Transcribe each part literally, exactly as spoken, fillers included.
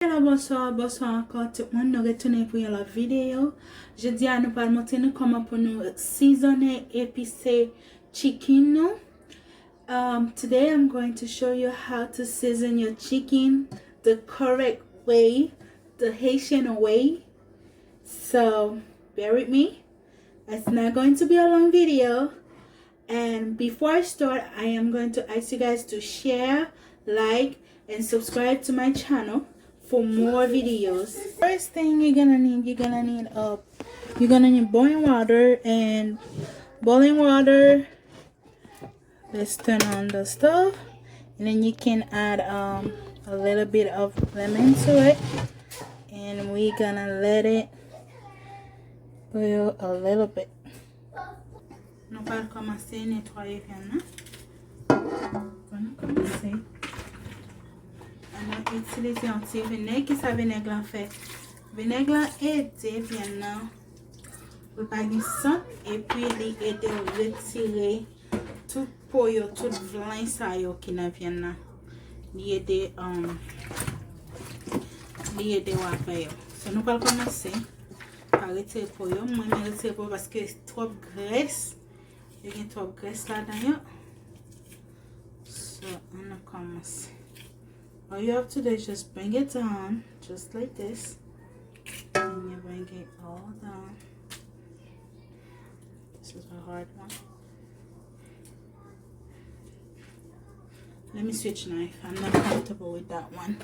Hello, bonswa, bonswa ankò tout moun. Nou retounen pou yon lòt videyo. Jodi a nou pral montre nou kòman pou nou sizonnen, epise chicken nou. Um, today I'm going to show you how to season your chicken the correct way, the Haitian way. So bear with me. It's not going to be a long video. And before I start, I am going to ask you guys to share, like, and subscribe to my channel for more videos. First thing you're gonna need, you're gonna need uh, you're gonna need boiling water and boiling water. Let's turn on the stove, and then you can add um, a little bit of lemon to it, and we're gonna let it boil a little bit. Nou pral kòmanse netwaye vyann nan. Ann nou kòmanse. Ann nou itilize yon ti vinèg. Kisa vinèg lan fè? Vinèg lan ede vyann nan pou l pa gen sant, epi li ede w retire tout po yo, tout vyann sa yo ki nan vyann nan. Li ede, um, li ede w avè yo. So, nou pral kòmanse pa retire po yo. Mwen renmen retire po yo paske twòp grès. Yo gen twòp grès ladan yo. So, ann nou kòmanse. All you have to do is just bring it down, just like this. And you bring it all down. This is a hard one. Let me switch knife. I'm not comfortable with that one.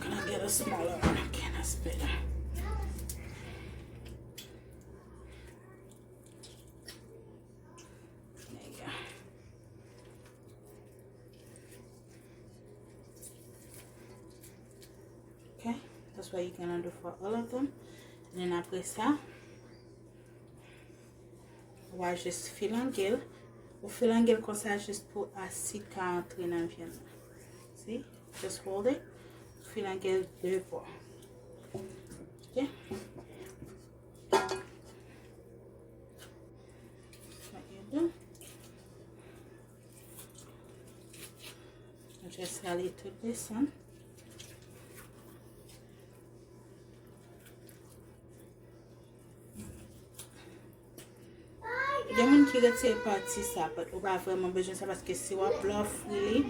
Can I get a smaller one? Okay, that's better. There you go. Okay, that's what you're gonna do for all of them. And then apre sa, ou va jis filange l. Ou filange l konsa jis pou asid ka antre nan vyann nan. See? Just hold it. Filange l de bò. Okay? What you do? Just sale tout desann. Gen moun ki retire pati sa, but ou pa vrèman bezwen sa paske si w ap lè w fri li,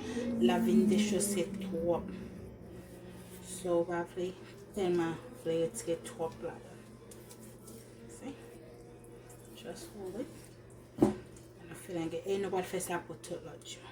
l ap vin dechose twòp. So, ou pa vle tèlman vle retire twòp ladan. See? Just hold it. Ann nou filange. E nou pral fè sa pou tout lòt yo.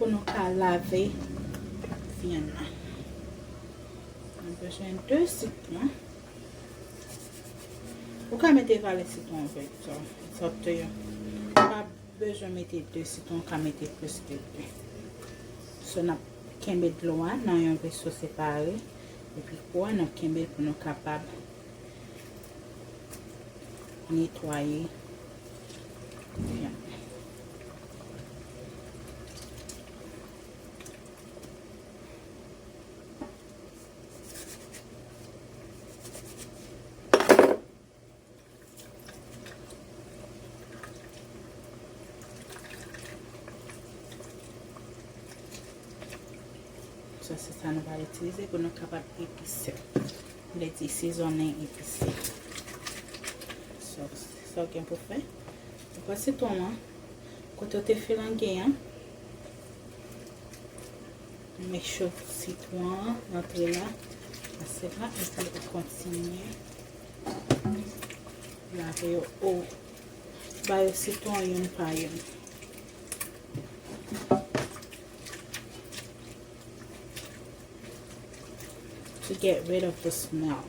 Pou nou ka lave vyann nan. Nou bezwen de sitwon. Ou ka mete valè sitwon vèt sa, sa w te yo. Ou pa bezwen mete de sitwon, ou ka mete plis ke de. So, n ap kenbe dlo a nan yon veso separe. Epi kou a, n ap kenbe l pou nou kapab netwaye vyann. Sa se sa nou va itilize pou nou kapab epise. M vle di sezonnen epise. So, sa w gen pou fè, ou pran sitwon an, kote w te filange an, make sure sitwon an rantre la, pase la, epi ou kontinye lave yo. Ou ba yo sitwon youn pa youn. To get rid of the smell.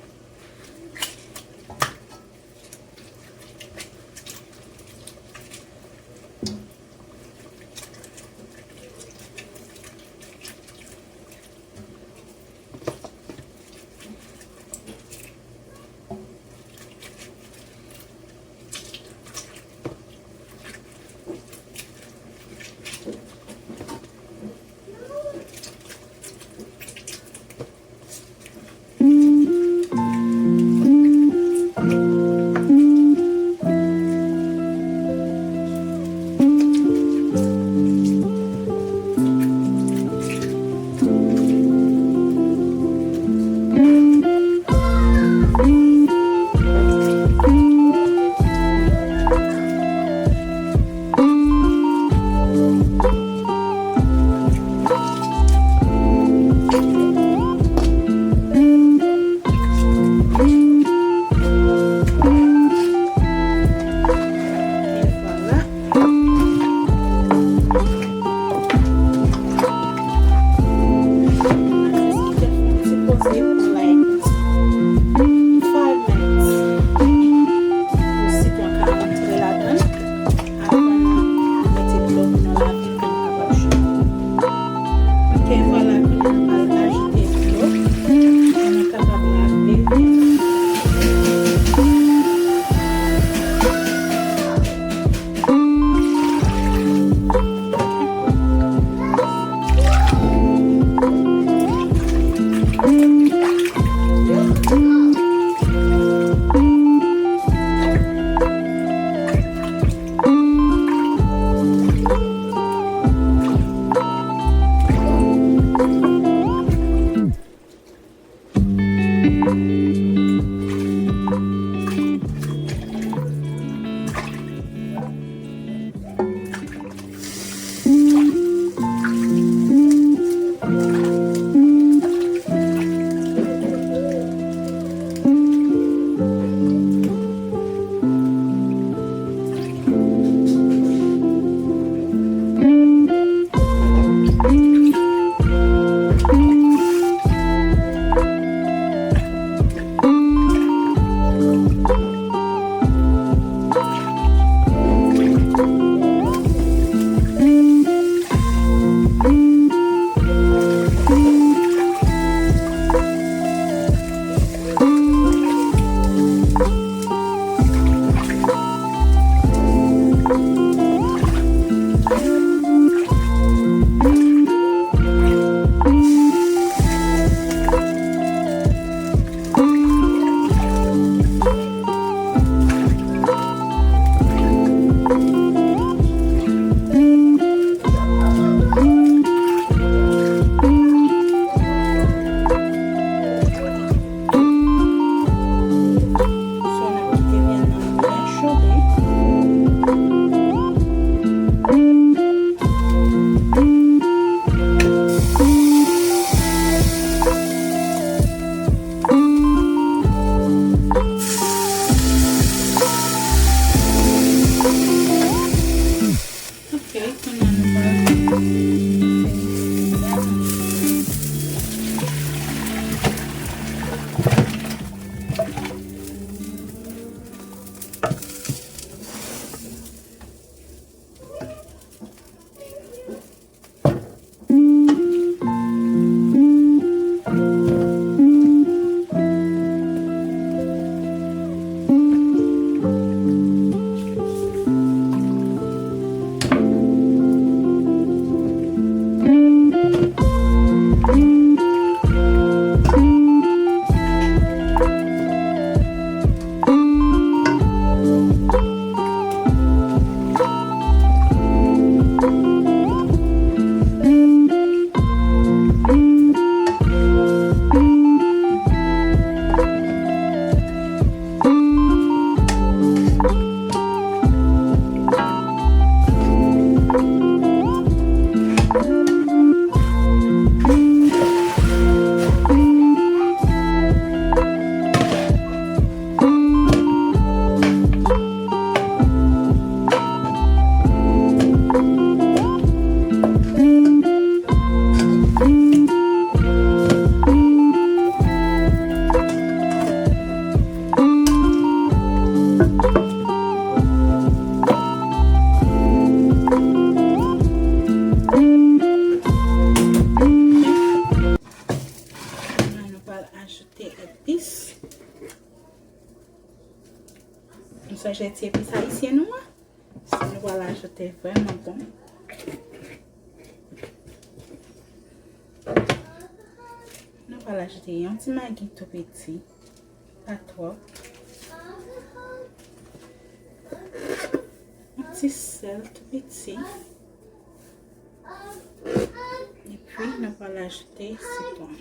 Nou pral ajoute epis. Nou sonje ti epis ayisyen nou an? Sa nou pral ajoute vrèman bon. Nou pral ajoute yon ti magi tou piti, pa twòp. Yon ti sèl tou piti. Epi, nou pral ajoute sitwon.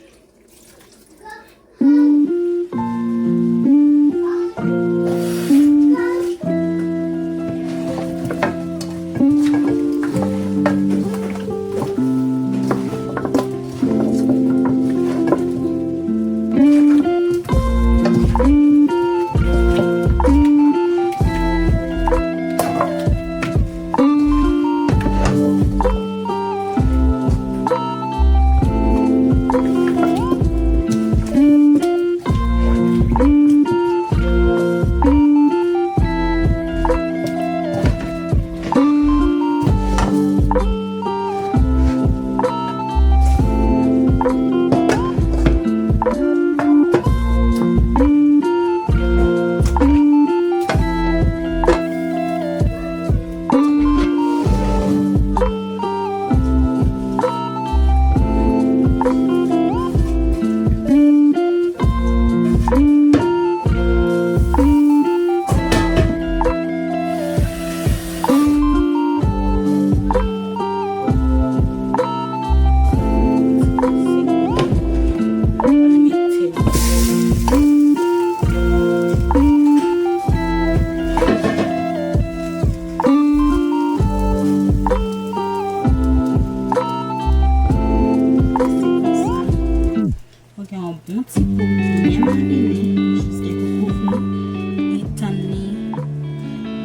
Ou gen yon bon ti po byen marine, jis gen pou kouvri, e tann li,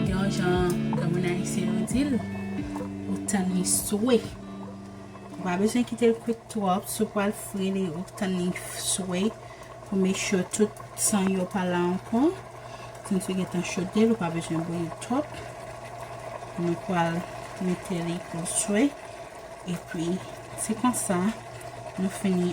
gen yon jan, granmoun ayisyen yo di l, ou tann li swe. Ou pa bezwen kite l kwit twòp, si w pral fri li, ou tann li swe pou make sure tout san yo pa la ankò. San yo gentan chode l, ou pa bezwen bouyi l twòp. Nou pral mete li pou l swe. Epi, se konsa, nou fini